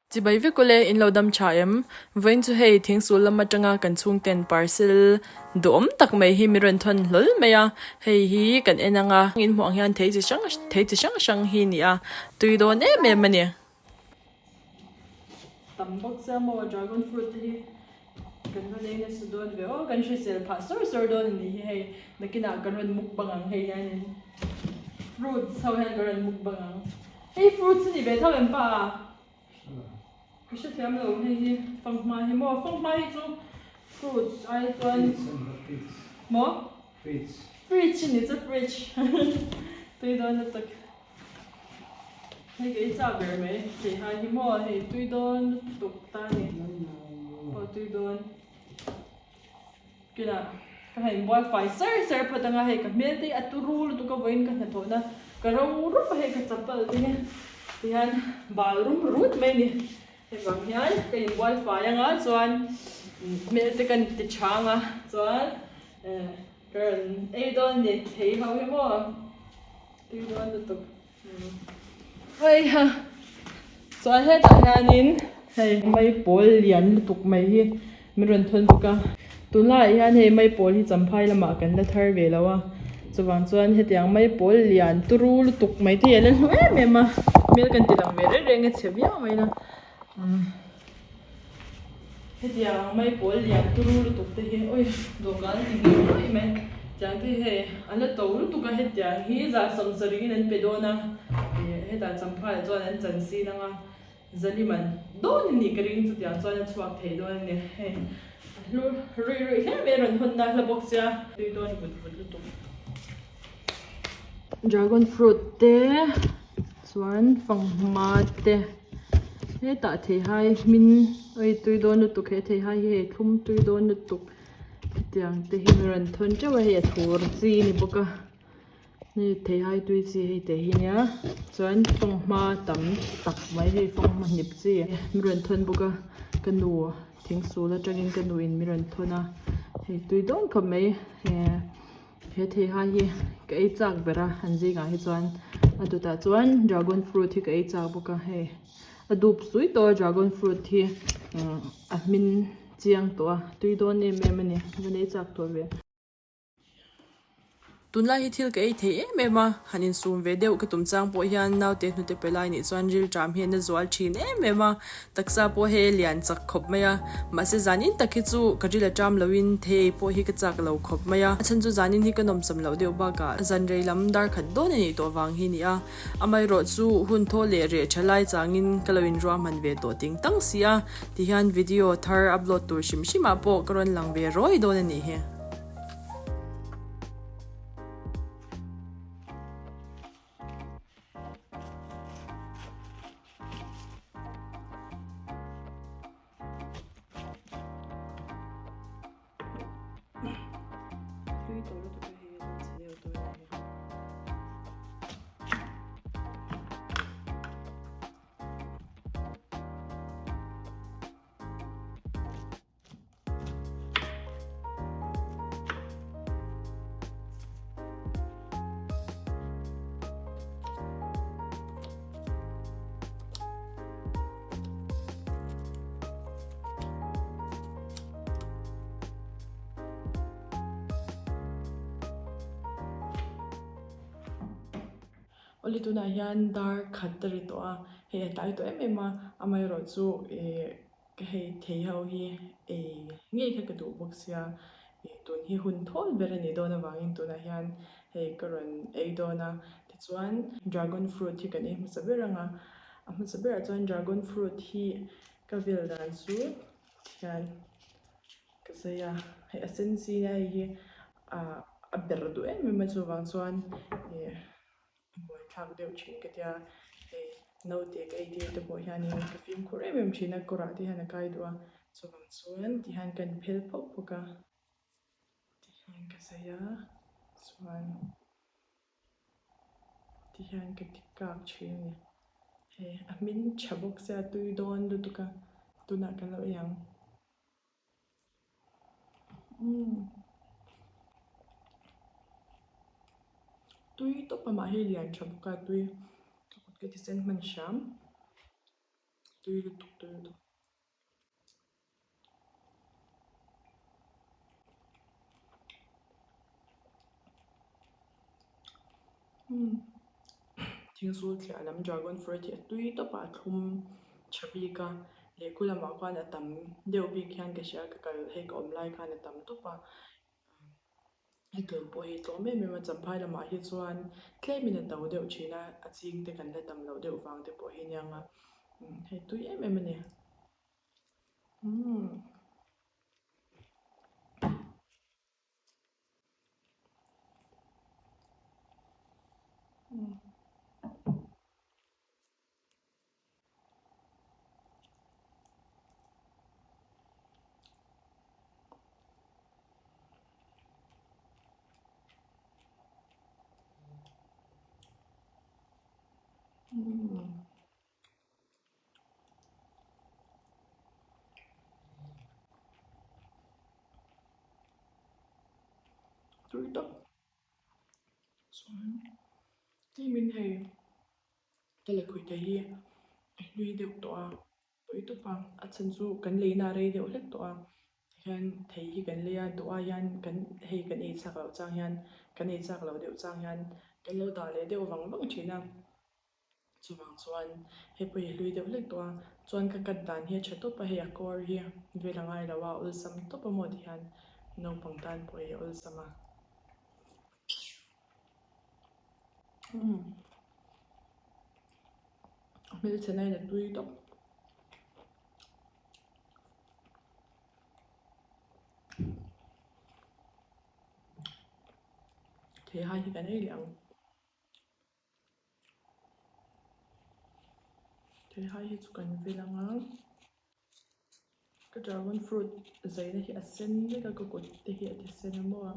Chibai vek ule, in lo dam tha em? Vawiin chu hei thingsul lam atanga kan chhungten parcel duhawm tak mai hi min rawn thawn hlawl mai a, hei hi kan en ang a, in hmuh ang hian thei chi hrang thei chi hrang hrang hi a ni a, tui dawn em em a ni. Tam bawk chiang maw dragon fruit te hi kan va nei nasa dawn ve aw, kan hrisel phah sawr sawr dawn a nih hi hei, nakinah kan rawn mukbang ang hei hianin fruits ho hian kan rawn mukbang ang. Hei fruits a ni ve tho em pa? Ka hrethiam lo hei hi fanghma hi maw fanghma hi chu fruits ai chuan maw fridge a ni chu fridge tui dawn lutuk hei ka ei chak ber mai theihai hi maw hei tui dawn lutuk ta a ni aw tui dawn. Kinah ka han inbual fai ser ser phawt anga hei ka hmel te hi a turu lutuk a vawiin ka hnathawhna ka ro rup a hei ka chapal te hi tihian bal rum rut mai a ni. Hei vang hian ka inbual fai anga chuan hmel te ka ti tha anga chuan ka rawn ei dawn a ni thei ho hi maw tui dawn lutuk. Heiha chuan hetah hianin hei maipawl lian lutuk mai hi min rawn thawn bawk a tunlaiah hian hei maipawl hi champhai lamah kan la thar ve lo a chuvang chuan hetiang maipawl lian turu lutuk mai te hi a la hlu em em a hmel kan ti lang ve reng reng a chhe viau mai la Hetiang maipawl lian turu lutuk te hi ui dawhkan a ti ngei ngei mai tiang te hi hei a la to lutuk a hetiang hi zah sawmsarih in an pe dawn a ih hetah champhaiah chuan an chan sin ang a zalim an dawn a nih ka ring chutiang chuan a chhuak thei dawn a ni hei a hlu ruih ruih hle mai a rawn hawn na hla bawk sia tui dawn vut vut lutuk. Dragon fruit te chuan fanghma te hetah theihai hmin oi tui dawn lutuk he theihai hi hei thlum tui dawn lutuk hetiang te hi min rawn thawn teuh a hei a thur chi a ni bawk a hei theihai tui chi hei te hi nia chuan fanghma tam tak mai hei fanghma hnip chi min rawn thawn bawk a ka nu thingsul atangin ka nu in min rawn thawn a hei tui dawn khawp mai eh. He theihai hi ka ei chak ber a an zingah hi chuan a dawtah chuan dragon fruit hi ka ei chak bawk a hei a dup sui tawh a dragon fruit hi a hmin chiang tawh a tui dawn em em a ni a van ei chak tawh ve. Tunlai hi thil ka ei thei em em a han insum ve deuh ka tum chang pawh hian naute hnute pe lai nih chuan rilṭam hian a zual thin em em a. Taksa pawh hei a lian chak khawp mai a, mahse zanin tak hi chu ka ril a ṭam loin thei ei pawh hi ka chak lo khawp mai a, a chhan chu zanin hi ka nawmsam loh deuh bakah zan rei lam dar khat dawn a nih tawh vang hi ni a, amaherawh chu hun thaw leh reh ṭha lai changin ka lo inruahman ve tawh ting tang si a, tihian video thar upload tur hrim hrimah pawh ka rawn lang ve rawi dawn a nih hi. Awle tunah hian dar khat a ri tawh a, hei a tlai tawh em em a, amaherawhchu ih Ka hei thei ho hi ei ngei kha ka duh bawk sia, ih tun hi hun thawl ber a nih dawn avangin tunah hian hei ka rawn ei dawn a, tichuan dragon fruit hi kan ei hmasa ber ang a, a hmasa berah chuan dragon fruit hi ka vel dan chu hian ka zai a, hei a sen chi nia hei hi ah a ber duh em em a chuvang chuan ih. Buaithlak deuh thin ka tia, hei naute ka ei tir te pawh hianin ka fimkhur em em thin a, kawrah te hian a kai duh a, chuvang chuan tihian ka inphel phawk phawk a, tihian ka zai a, chuan tihian ka ti kak thin a ni, hei a hmin tha bawk sia tui dawn lutuk a, tunah ka lo ei ang. Tui tawp a mah hi lian tha bawk a tui ka kut ka ti sen hman hram. Tui lutuk tui lutuk. Umm thingsul thliah lam dragon fruit hi a tui tawp a a thlum tha bik a lehkhu lamah khuan a tam deuh bik hian ka hria ka kal hei ka awm lai khan a tam tawp a. Hei tlawm pawh hi tlawm em em a, champhai lamah hi chuan tlemin a to deuh thin a, a ching te kan la tam loh deuh vang te pawh hi aniang a, hei tui em em a ni. Umm. Tui tak chuan tlemin hei ka la khuih thei hi a hlui deuh tawh a. Pawi tawp a, a chhan chu kan leina a rei deuh hlek tawh a, tihian thei hi kan lei a, duh ai hian kan hei kan ei chak loh chang hian kan ei chak loh deuh chang hian kan lo dah leh deuh vang vang thin a, chuvang chuan hei pawh hi a hlui deuh hlek tawh a, chuan ka cut dan hi a tha tawp a, hei a kawr hi vel a ngai lo a, awlsam tawp a maw tihian naupang tan pawh hi a awlsam a. A hmelchhe na in a tui tawp. Theihai hi kan ei leh ang. Theihai hi chu kan vil ang a. Ka dragon fruit zaina hi a sen vek a ka kut te hi a ti sen a maw a.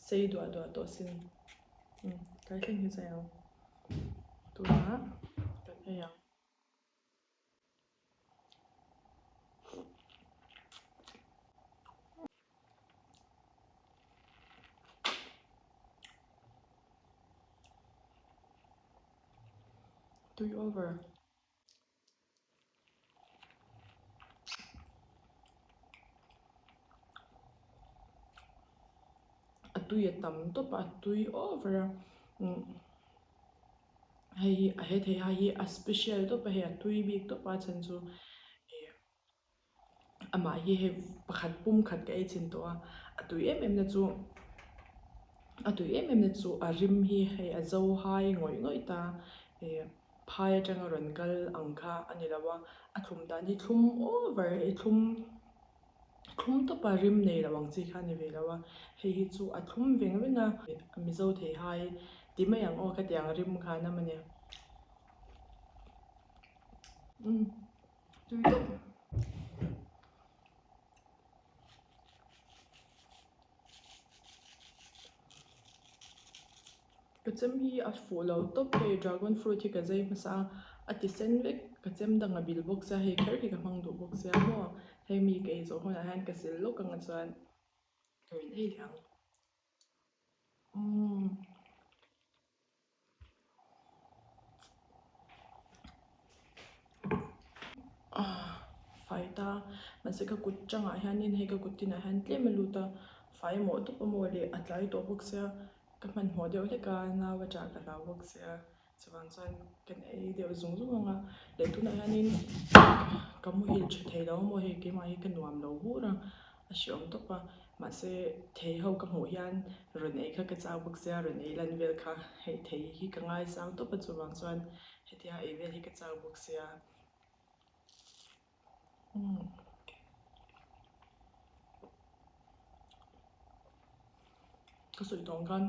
Sei duah duah tawh sin umm tlai thleng hi zai ang tunah kan ei ang. Tui over. A tui a tam tawp a, a tui over a. Hei hi a he thei hai hi a special tawp a hei a tui bik tawp a chhan chu ih amah hi hei pakhat pum khat ka ei chhin tawh a a tui em em na chu a tui em em na chu a rim hi hei a zo hai ngawih ngawih ta ih phai atanga rawn kal ang kha a ni lo a a thlum dan hi thlum over hei thlum. Thlum tawpa rim nei lo ang chi kha a ni ve lo a, hei hi chu a thlum veng veng a, Mizo thei hai ti mai ang aw ka ti ang rim kha a nam a ni. Umm tui deuh. Ka chem hi a fuh lo tawp hei dragon fruit hi ka zai hmasa a a ti sen vek ka chem dang a bil bawk sia hei kher hi ka hmang duh bawk sia maw hei mi ka ei zawh hunah hian ka sil lawk anga chuan ka rawn ei leh ang umm. Fai ta mahse ka kut tangah hianin hei ka kut tinah hian tlem a lut a fai mawh tawp a maw le a tlai tawh bawk sia ka hmanhmawh deuh hlek a nau a ṭah ka hlau bawk sia chuvang chuan kan ei deuh zung zung ang a leh tunah hianin ka muhil ṭha thei lo maw hei keimah hi ka nuam lo bur a a hreawm tawp a mahse thei ho ka hmuh hian rawn ei kha ka chau bawk sia rawn ei lan vel kha hei thei hi ka ngaisang tawp a chuvang chuan hetia ei vel hi ka chau bawk sia umm ka sawi tawh ang khan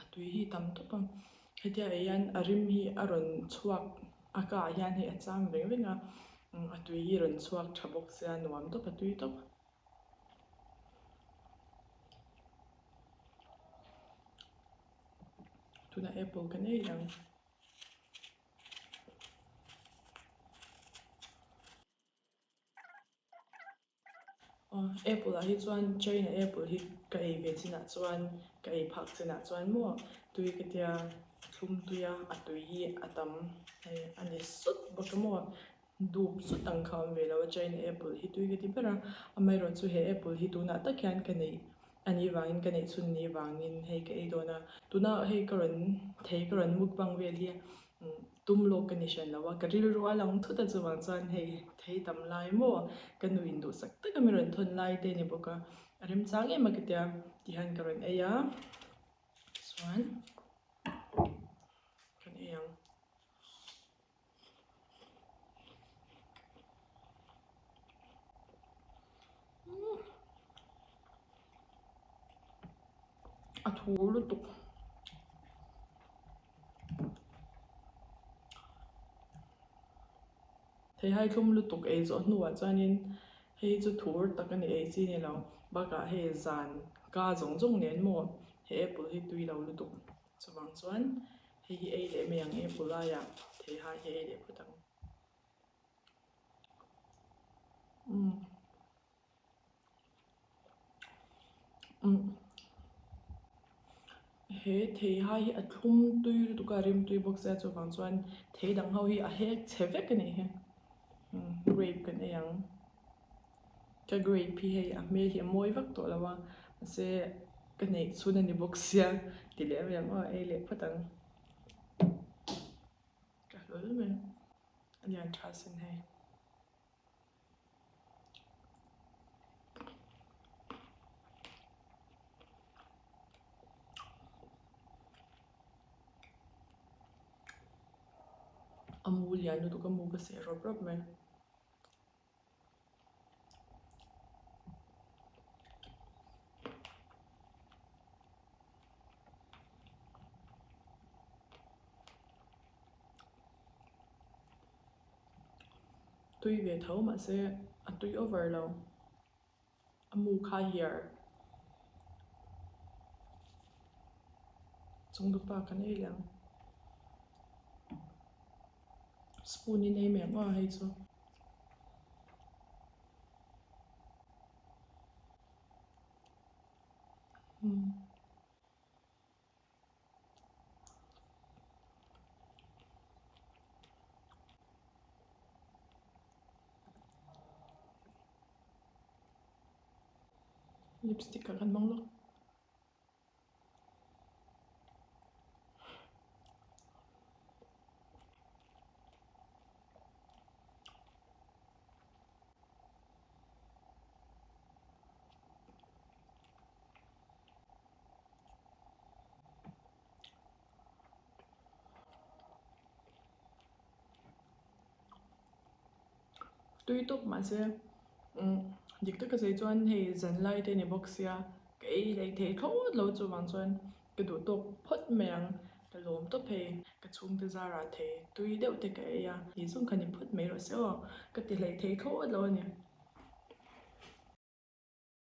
a tui hi tam tawp a hetia ei hian a rim hi a rawn chhuak a ka ah hian hei a chang veng veng a a tui hi rawn chhuak tha bawk sia nuam tawp a tui tawp. Tunah apple ka nei ang. Aw. Apple ah hi chuan China apple hi ka ei ve chinah chuan ka ei phak chinah chuan maw tui ka tia thlum tui a a tui hi a tam hei a ni sut bawk a maw dup sut ang kha a awm ve lo a China apple hi tui ka ti ber a amaherawhchu he apple hi tunah tak hian ka neih a nih vangin ka neih chhun nih vangin hei ka ei dawn a tuna hei ka rawn thei ka rawn mukbang vel hi tum lawk ka ni hran lo a ka rilru a lang thut a chuvang chuan hei thei tam lai maw ka nu in duhsak taka mi rawn thawn lai te a ni bawk a a remchang em a ka tia tihian ka rawn ei a chuan kan ei ang. A thu lutuk. Theihai thlum lutuk ei zawh hnuah chuanin hei chu thur tak a ni ei chi ni lo. Bakah hei zan ka zawng zawng nen maw he apple hi tui lo lutuk. Chuvang chuan hei hi ei leh mai ang apple laiah theihai hi ei leh phawt ang. Umm. Umm. He theihai hi a thlum tui lutuk a, rim tui bawk sia chuvang chuan thei dang ho hi a hek chhe vek a nih hi. Umm grape kan ei ang. Ka grape hi hei a hmel hi a mawi vak tawh lo a, mahse ka neih chhun a ni bawk sia ti leh mai ang aw ei leh phawt ang. Ka hlawl mai a lian tha sin hei. A mu lian lutuk a mu ka seh rawp rawp mai. Tui ve tho mahse a tui over lo a mu kha hiar chungtupa kan ei leh ang spoon in ei mai ang aw hei chu. Lipstick ah kan hmang lawk. Tui tawp mahse umm dik taka sawi chuan hei zan lai te a ni bawk sia ka ei leh thei thlawt lo chuvang chuan ka duh tawk phawt mai ang ka lawm tawp hei ka chhungte zarah thei tui deuh te ka ei a tih zawng kha ni phawt mai rawh se aw ka ti hlei thei thlawt lo a ni.